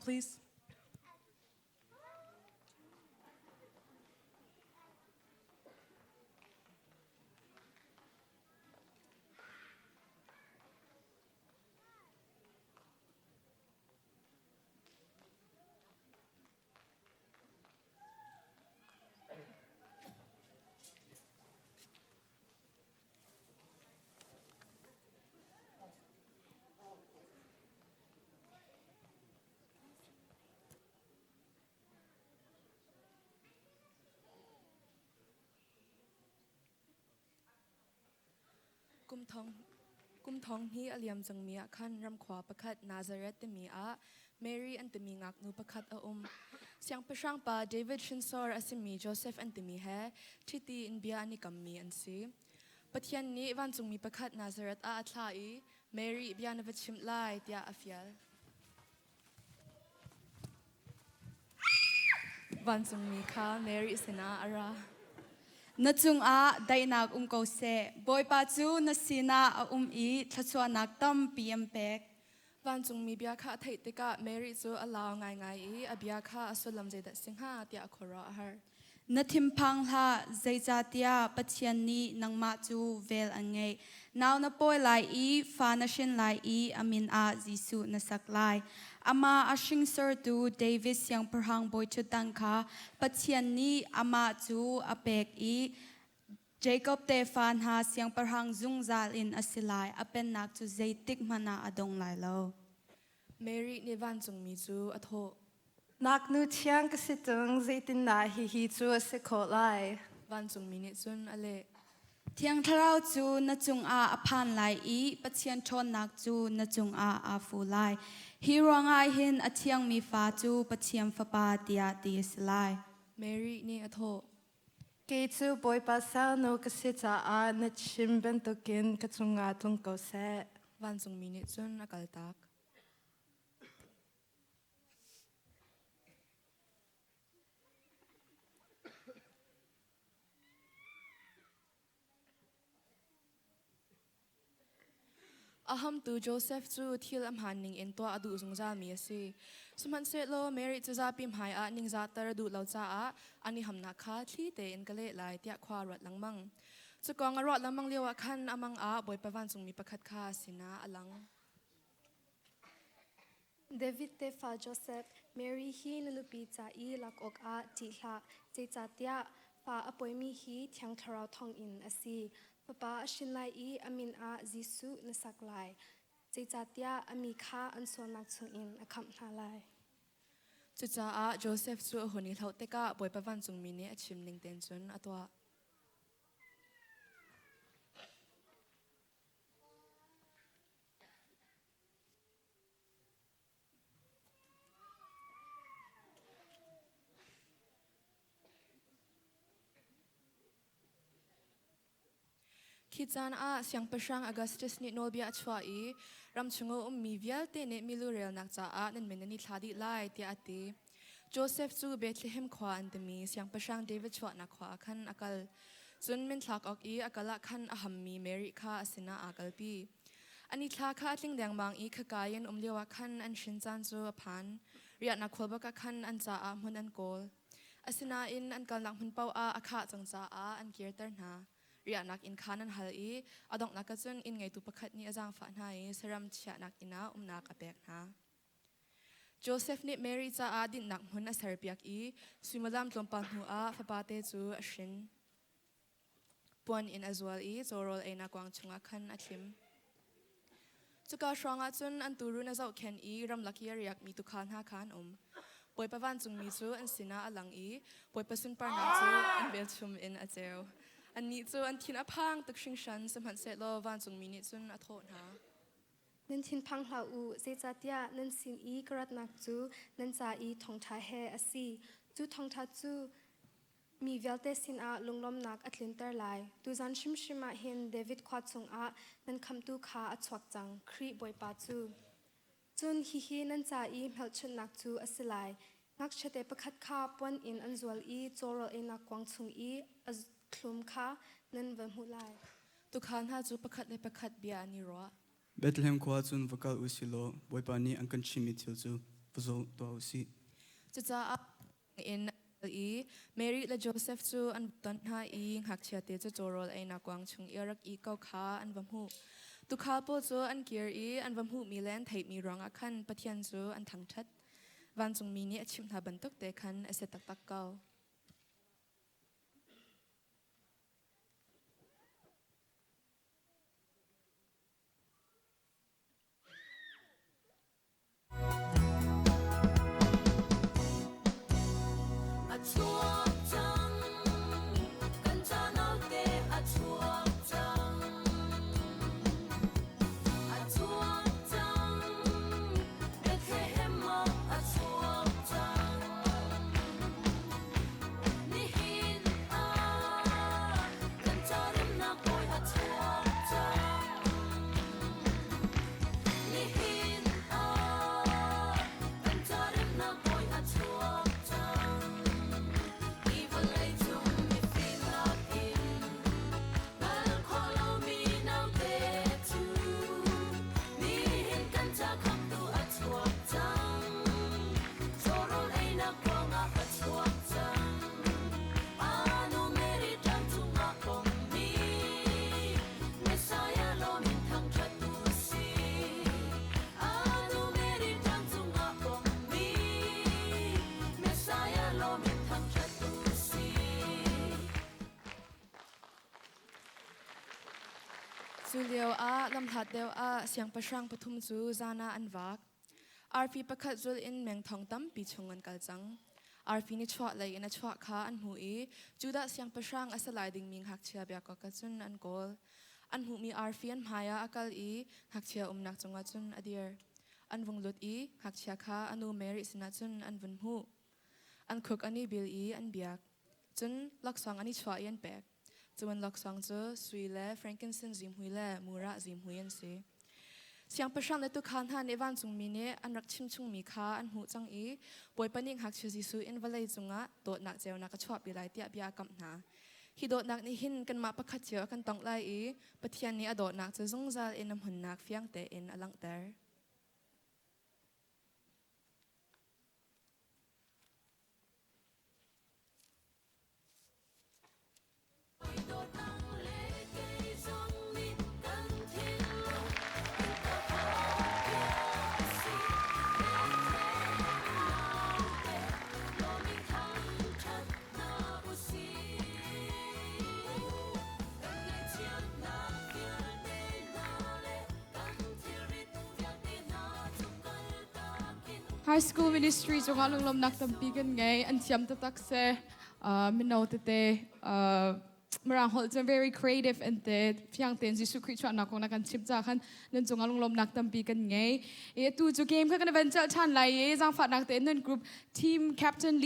please. Kum thong hnih a liam cangmi ah khan ramkhua pakhat Nazareth timi ah Mary an timi ngaknu pakhat a um. Siangpahrang pa David hrinsor a simi Joseph an timi he ṭhiti in bia an i kammi an si. Pathian nih vancungmi pakhat Nazareth ah a thlah i Mary bia na va chimh lai tiah a fial. Vancungmi kha Mary sinah a ra. Na cungah daihnak um ko seh. Bawipa cu na sinah a um i thluachuahnak tampi an pek. Vancungmi bia kha a theih tikah Mary cu a lau ngaingai i a bia kha a sullam zeidah si hnga tiah a khuaruah a har. Na thinphang hlah, zeicahtiah Pathian nih nangmah cu vel an ngeih. Nau na pawi lai i fa na hrin lai i a min ah Jesuh na sak lai. Amah a hringsortu David siangpahrang bawiṭhutdan kha Pathian nih amah cu a pek i Jakob tefa hna siangpahrang zungzal in a si lai, a pennak cu zeitik hmanh ah a dong lai lo. Mary nih vancungmi cu a thawh. Ngaknu thiang ka si tung, zeitindah hihi cu a si khawh lai? Vancungmi nih cun a leh. Thiang Thlarau cu na cungah a phan lai i Pathian ṭhawnnak cu na cungah aa fu lai. Hi ruangah hin a thiangmi fa cu Pathian Fapa tiah ti a si lai. Mary nih a thawh. Kei cu Bawipa salnu ka si caah na chim bantukin ka cungah tlung ko seh. Vancungmi nih cun a kaltak. A hamtu Josef cu thil a hmaan ningin tuah a duh zungzalmi a si. Sihmanhsehlaw Mary cu zapi hmaiah ningzahter a duh lo caah an i hamnak kha thli tein ka leh lai tiah khua a ruat lengmang. Cu kong a ruah lengmang lioah khan a mang ah Bawipa vancungmi pakhat kha a sinah a lang. David tefa Josef, Mary hi na nupi ca i lak awkah ṭih hlah, zeicahtiah fa a pawimi hi Thiang Thlarau thawngin a si. Fapa a hrin lai i a min ah Jesuh na sak lai, zeicahtiah a mi kha an sualnak chungin a khamh hna lai. Cucaah Josef cu a hun i hlauh tikah Bawipa vancungmi nih a chim ning tein cun a tuah. Khi caan ah siangpahrang Augustus nih nawlbia a chuah i ram chung a ummi vialte nih milu relnak caah nan min nan i thla dih lai tiah a ti. Josef cu Bethlehem khua an timi siangpahrang David chuahnak khua ah khan a kal. Cun minthlak awk i a kal ah khan a hammi Mary kha a sinah aa kalpi. An i thla kha a tling dengmang i khaka i an um lioah khan an hrin caan cu a phan. Riahnak khualbak ah khan an caah hmun an kawl. Asinain an kalnak hmun paoh ah a khah cang caah an kirter hna. Riahnak inn khan an hal i a donghnak ah cun inn ngeitu pakhat nih a zaangfah hna i saram chiahnak inn ah umnak a pek hna. Josef nih Mary caah dinhnak hmun a serpiak i suimilam tlawmpal hnuah fapate cu a hrin. Puan in a zual i cawrawl einak kuang chungah khan a thlim. Cuka hrawngah cun an tuurun a zohkhenh i ramlak i a riakmi tuukhal hna kha an um. Bawipa vancungmi cu an sinah a lang i Bawipa sunparnak cu an velchum in a ceu. Annih cu an thin a phang tuk hringhran, sihmanhsehlaw vancungmi nih cun a thawh hna. Nan thinphang hlah u, zeicahtiah nan sin i ka ratnak cu nan ca i thawngṭha he a si. Cu thawngṭha cu Mi vialte sinah lunglawmhnak a tlinter lai. Tuzan hrimhrim ah hin David khua chungah nan khamhtu kha a chuak cang, Khrih Bawipa cu. Cun hihi nan ca i hmelchunhnak cu a si lai. Ngakchiate pakhat kha puan in an zual i cawrawl einak kuang chung i a thlum kha nan va hmuh lai. Tuukhal hna cu pakhat le pakhat bia an i ruah. Bethlehem khua cun va kal u si law Bawipa nih an kan chimhmi thil cu va Va zawng tuah u sih. Cucaah in i Mary le Joseph cu an ton hna i ngakchiate cu cawrawl einak kuang chung i a rak ih ko kha an va hmuh. Tuukhal pawl cu an kir i an va hmuhmi le an theihmi ruangah khan Pathian cu an thangṭhat. Vancungmi nih a chimh hna bantuk te khan a si taktak ko. A chuak cang, kan ca naute a chuak cang. A chuak cang, Bethlehem ah a chuak cang. Nihin ah kan ca remnak bawi a chuak cang. Nihin ah kan ca remnak bawi a chuak cang. Hi vawlei cung mifim nakin hngal khawh lomi naute cu nihin kan ca khamhtu a chuak cang. Cawrawl einak kuangah a chuak cang. Anu Mary ṭang cungah pommi Messiah lawm in thangṭhat u sih. Anu Mary ṭang cungah pommi Messiah lawm in thangṭhat u sih. Cu lio ah lamhlat deuh ah siangpahrang pathum cu zan ah an vak. Arfi pakhat zulh in meng thong tampi chung an kal cang. Arfi ni chuah lei in a chuah kha an hmuh i Judah siangpahrang a si lai dingmi ngakchia biakawk ah cun an kawl. An hmuhmi arfi an hmaiah a kal i ngakchia umnak cungah cun a dir. An vung lut i ngakchia kha a nu Mary sinah cun an vun hmuh. An khuk an i bil i an biak. Cun laksawng an i chuah i an pek. Cun laksawng cu sui le frankincense zihmui le mura zihmui an si. Siangpahrang le tuukhal hna nih vancungmi nih an rak chimchungmi kha an hmuh cang i Bawipa nih ngakchia Jesuh in vawlei cungah dawtnak ceunak a chuahpi lai tiah bia a kamh hna. Hi dawtnak nih hin kanmah pakhat cio a kan tongh lai i Pathian nih a dawtnak cu zungzal in a hmunnak fiang tein a langhter. High school ministry cungah lunglawmnak tampi kan ngei. An thiam taktak si. Mino tete Mirang holh cu very creative an te fiang tein Jesuh Khrih chuahnak kong na kan chimh ca khan nan cungah lunglawmnak tampi kan ngei. I atu cu game kha kan van celh ṭhan lai i zaangfahnak tein nan group team captain leader.